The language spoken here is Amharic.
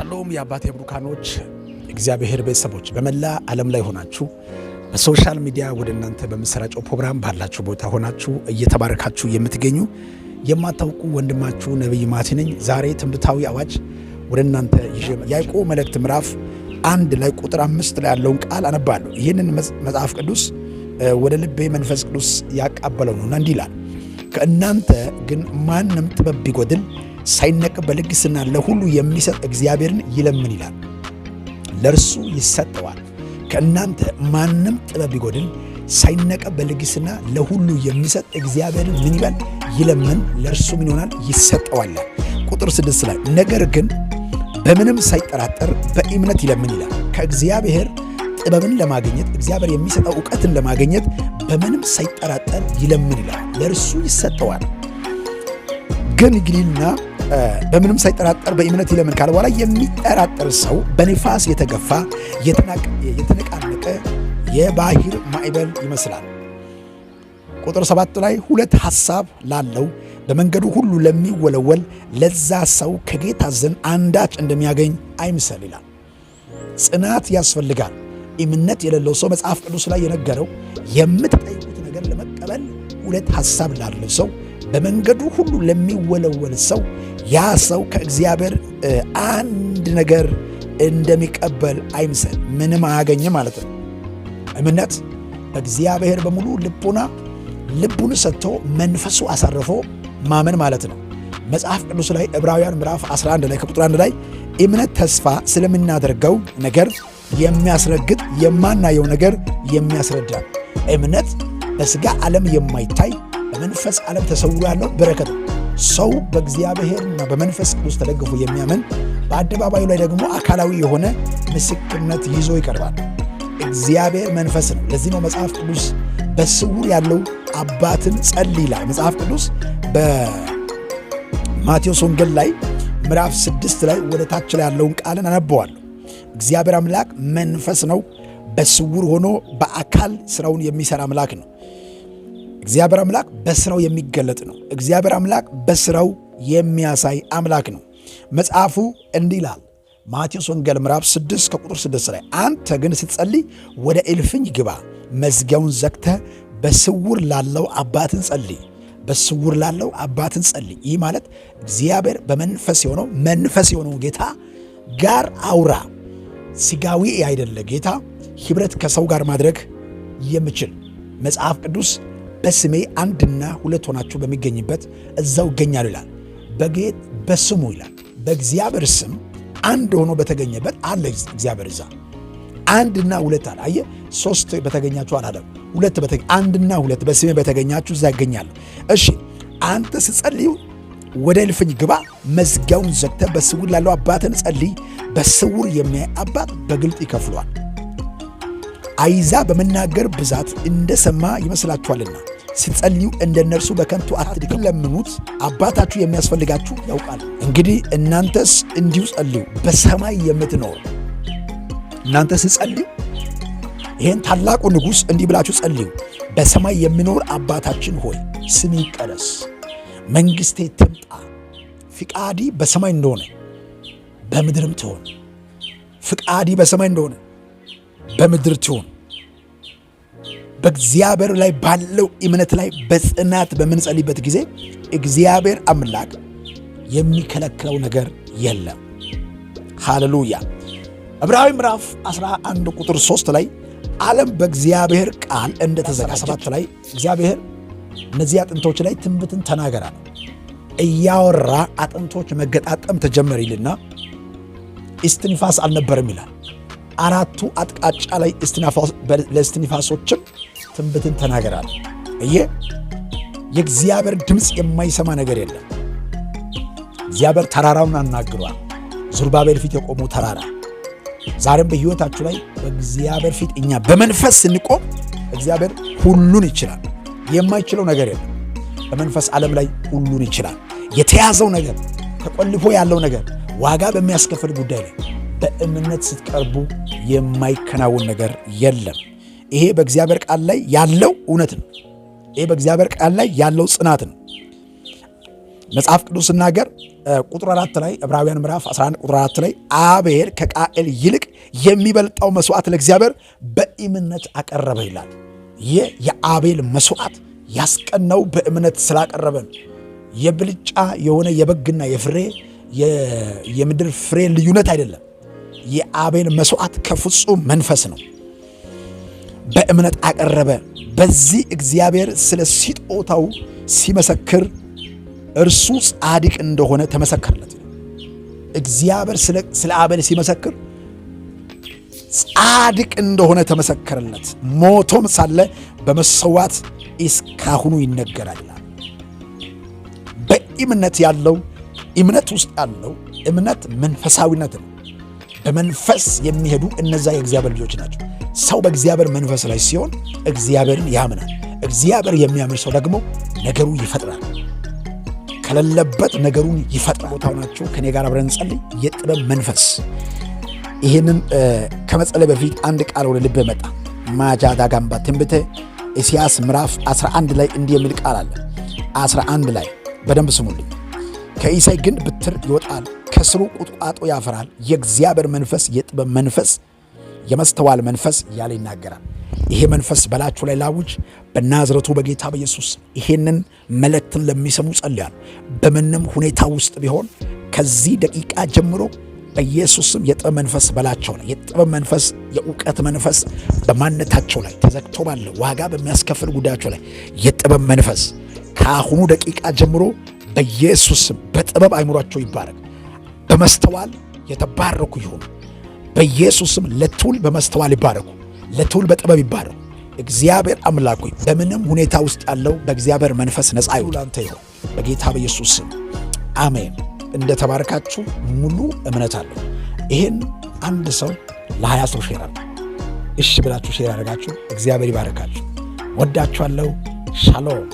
ሻሎም የአባቴ ብሩካኖች፣ እግዚአብሔር ቤተሰቦች፣ በመላ ዓለም ላይ ሆናችሁ በ social media ወደ እናንተ በምሰራጨው ፕሮግራም ባላችሁ ቦታ ሆናችሁ እየተባረካችሁ የምትገኙ የማታውቁ ወንድማችሁ ነቢይ ማቲ ነኝ። ዛሬ ትንቢታዊ አዋጅ ወደ እናንተ ይዤ ያዕቆብ መልእክት ምዕራፍ 1 ላይ ቁጥር 5 ላይ ያለውን ቃል አነባለሁ። ይህንን መጽሐፍ ቅዱስ ወደ ልቤ መንፈስ ቅዱስ ያቃበለው ነውና እንዲህ ይላል፣ ከእናንተ ግን ማንም ጥበብ ቢጎድል ሳይነቅ በልግስና ለሁሉ የሚሰጥ እግዚአብሔርን ይለምን ይላል፣ ለእርሱ ይሰጠዋል። ከእናንተ ማንም ጥበብ ቢጎድል ሳይነቀ በልግስና ለሁሉ የሚሰጥ እግዚአብሔርን ምን ይበል? ይለምን፣ ለእርሱ ምን ይሆናል? ይሰጠዋል። ቁጥር 6 ላይ ነገር ግን በምንም ሳይጠራጠር በእምነት ይለምን ይላል። ከእግዚአብሔር ጥበብን ለማግኘት፣ እግዚአብሔር የሚሰጠው እውቀትን ለማግኘት በምንም ሳይጠራጠር ይለምን ይላል፣ ለእርሱ ይሰጠዋል። ግን ግሊልና በምንም ሳይጠራጠር በእምነት ይለምን ካለ በኋላ የሚጠራጠር ሰው በንፋስ የተገፋ የተነቃነቀ የባህር ማዕበል ይመስላል። ቁጥር 7 ላይ ሁለት ሐሳብ ላለው፣ በመንገዱ ሁሉ ለሚወለወል ለዛ ሰው ከጌታ ዘንድ አንዳች እንደሚያገኝ አይምሰል ይላል። ጽናት ያስፈልጋል። እምነት የሌለው ሰው መጽሐፍ ቅዱስ ላይ የነገረው የምትጠይቁት ነገር ለመቀበል ሁለት ሐሳብ ላለው ሰው፣ በመንገዱ ሁሉ ለሚወለወል ሰው፣ ያ ሰው ከእግዚአብሔር አንድ ነገር እንደሚቀበል አይምሰል፣ ምንም አያገኝም ማለት ነው። እምነት በእግዚአብሔር በሙሉ ልቡና ልቡን ሰጥቶ መንፈሱ አሳርፎ ማመን ማለት ነው። መጽሐፍ ቅዱስ ላይ ዕብራውያን ምዕራፍ 11 ላይ ከቁጥር 1 ላይ እምነት ተስፋ ስለምናደርገው ነገር የሚያስረግጥ፣ የማናየው ነገር የሚያስረዳ፣ እምነት በስጋ ዓለም የማይታይ በመንፈስ ዓለም ተሰውሮ ያለው በረከት ነው። ሰው በእግዚአብሔርና በመንፈስ ቅዱስ ተደግፎ የሚያምን በአደባባዩ ላይ ደግሞ አካላዊ የሆነ ምስክርነት ይዞ ይቀርባል። እግዚአብሔር መንፈስ ነው። ለዚህ ነው መጽሐፍ ቅዱስ በስውር ያለው አባትን ጸልይ ይላል። መጽሐፍ ቅዱስ በማቴዎስ ወንጌል ላይ ምዕራፍ 6 ላይ ወደ ታች ላይ ያለውን ቃልን አነበዋለሁ። እግዚአብሔር አምላክ መንፈስ ነው። በስውር ሆኖ በአካል ስራውን የሚሰራ አምላክ ነው። እግዚአብሔር አምላክ በስራው የሚገለጥ ነው። እግዚአብሔር አምላክ በስራው የሚያሳይ አምላክ ነው። መጽሐፉ እንዲህ ይላል፣ ማቴዎስ ወንጌል ምዕራፍ 6 ከቁጥር 6 ላይ አንተ ግን ስትጸልይ ወደ እልፍኝ ግባ፣ መዝጊያውን ዘግተህ በስውር ላለው አባትን ጸልይ። በስውር ላለው አባትን ጸልይ። ይህ ማለት እግዚአብሔር በመንፈስ የሆነው መንፈስ የሆነው ጌታ ጋር አውራ። ስጋዊ አይደለ ጌታ ህብረት ከሰው ጋር ማድረግ የምችል፣ መጽሐፍ ቅዱስ በስሜ አንድና ሁለት ሆናችሁ በሚገኝበት እዛው እገኛለሁ ይላል። በጌት በስሙ ይላል። በእግዚአብሔር ስም አንድ ሆኖ በተገኘበት አለ እግዚአብሔር እዛ። አንድና ሁለት አለ። አየህ፣ ሶስት በተገኛችሁ አላለም። ሁለት፣ አንድና ሁለት በስሜ በተገኛችሁ እዛ እገኛለሁ። እሺ፣ አንተ ስትጸልዩ ወደ እልፍኝ ግባ፣ መዝጊያውን ዘግተህ በስውር ላለው አባትን ጸልይ። በስውር የሚያይ አባት በግልጥ ይከፍሏል። አሕዛብ በመናገር ብዛት እንደሰማ ይመስላችኋልና ስትጸልዩ እንደ እነርሱ በከንቱ አትድከሙ። ለምኑት፣ አባታችሁ የሚያስፈልጋችሁ ያውቃል። እንግዲህ እናንተስ እንዲሁ ጸልዩ። በሰማይ የምትኖር፣ እናንተ ስትጸልዩ ይህን ታላቁ ንጉሥ እንዲህ ብላችሁ ጸልዩ። በሰማይ የሚኖር አባታችን ሆይ፣ ስምህ ይቀደስ፣ መንግሥትህ ትምጣ፣ ፍቃድህ በሰማይ እንደሆነ በምድርም ትሁን። ፍቃድህ በሰማይ እንደሆነ በምድር ትሁን። በእግዚአብሔር ላይ ባለው እምነት ላይ በጽናት በምንጸልይበት ጊዜ እግዚአብሔር አምላክ የሚከለክለው ነገር የለም። ሃሌሉያ። ዕብራዊ ምዕራፍ 11 ቁጥር 3 ላይ ዓለም በእግዚአብሔር ቃል እንደተዘጋጀ 7 ላይ እግዚአብሔር እነዚህ አጥንቶች ላይ ትንቢትን ተናገራል። እያወራ አጥንቶች መገጣጠም ተጀመረ ይልና እስትንፋስ አልነበረም ይላል። አራቱ አቅጣጫ ላይ ለእስትንፋሶችም ትንቢትን ተናገራል። እየ የእግዚአብሔር ድምፅ የማይሰማ ነገር የለም። እግዚአብሔር ተራራውን አናግሯል። ዙርባቤል ፊት የቆመው ተራራ ዛሬም በሕይወታችሁ ላይ በእግዚአብሔር ፊት እኛ በመንፈስ ስንቆም እግዚአብሔር ሁሉን ይችላል። የማይችለው ነገር የለም። በመንፈስ ዓለም ላይ ሁሉን ይችላል። የተያዘው ነገር፣ ተቆልፎ ያለው ነገር፣ ዋጋ በሚያስከፍል ጉዳይ ላይ በእምነት ስትቀርቡ የማይከናወን ነገር የለም። ይሄ በእግዚአብሔር ቃል ላይ ያለው እውነት ነው። ይሄ በእግዚአብሔር ቃል ላይ ያለው ጽናት ነው። መጽሐፍ ቅዱስ ሲናገር ቁጥር 4 ላይ፣ ዕብራውያን ምዕራፍ 11 ቁጥር 4 ላይ፣ አቤል ከቃኤል ይልቅ የሚበልጠው መስዋዕት ለእግዚአብሔር በእምነት አቀረበ ይላል። ይህ የአቤል መስዋዕት ያስቀናው በእምነት ስላቀረበ ነው። የብልጫ የሆነ የበግና የፍሬ የምድር ፍሬ ልዩነት አይደለም። የአቤል መስዋዕት ከፍጹም መንፈስ ነው። በእምነት አቀረበ። በዚህ እግዚአብሔር ስለ ስጦታው ሲመሰክር እርሱ ጻድቅ እንደሆነ ተመሰከረለት። እግዚአብሔር ስለ አቤል ሲመሰክር ጻድቅ እንደሆነ ተመሰከረለት። ሞቶም ሳለ በመሰዋት እስካሁኑ ይነገራል። በእምነት ያለው፣ እምነት ውስጥ ያለው እምነት መንፈሳዊነት ነው። በመንፈስ የሚሄዱ እነዛ የእግዚአብሔር ልጆች ናቸው። ሰው በእግዚአብሔር መንፈስ ላይ ሲሆን እግዚአብሔርን ያምናል። እግዚአብሔር የሚያምን ሰው ደግሞ ነገሩ ይፈጥራል። ከሌለበት ነገሩን ይፈጥራል። ቦታው ናቸው። ከኔ ጋር አብረን እንጸልይ። የጥበብ መንፈስ። ይህንን ከመጸለይ በፊት አንድ ቃል ወደ ልቤ መጣ። ማጃዳ ጋምባ። ትንቢተ ኢሳይያስ ምዕራፍ 11 ላይ እንዲህ የሚል ቃል አለ። 11 ላይ በደንብ ስሙልኝ። ከኢሳይ ግንድ በትር ይወጣል፣ ከስሩ ቁጥቋጦ ያፈራል። የእግዚአብሔር መንፈስ፣ የጥበብ መንፈስ፣ የማስተዋል መንፈስ እያለ ይናገራል። ይሄ መንፈስ በላችሁ ላይ ላውጅ፣ በናዝረቱ በጌታ በኢየሱስ ይሄንን መልእክትን ለሚሰሙ ጸልያለሁ። በምንም ሁኔታ ውስጥ ቢሆን ከዚህ ደቂቃ ጀምሮ በኢየሱስ ስም የጥበብ መንፈስ በላቸው ላይ፣ የጥበብ መንፈስ፣ የእውቀት መንፈስ በማንነታቸው ላይ፣ ተዘግቶ ባለ ዋጋ በሚያስከፍል ጉዳያቸው ላይ የጥበብ መንፈስ ከአሁኑ ደቂቃ ጀምሮ በኢየሱስ ስም በጥበብ አይምሯቸው ይባረክ፣ በማስተዋል የተባረኩ ይሁኑ። በኢየሱስ ስም ለትውልድ በማስተዋል ይባረኩ፣ ለትውልድ በጥበብ ይባረኩ። እግዚአብሔር አምላክ ሆይ፣ በምንም ሁኔታ ውስጥ ያለው በእግዚአብሔር መንፈስ ነፃ ይሁን። ላንተ ይሁን በጌታ በኢየሱስ ስም አሜን። እንደ ተባረካችሁ ሙሉ እምነት አለኝ። ይህን አንድ ሰው ለ20 ሰው share አድርጉ። እሺ ብላችሁ share ያደረጋችሁ እግዚአብሔር ይባርካችሁ። ወዳችኋለሁ። ሻሎም።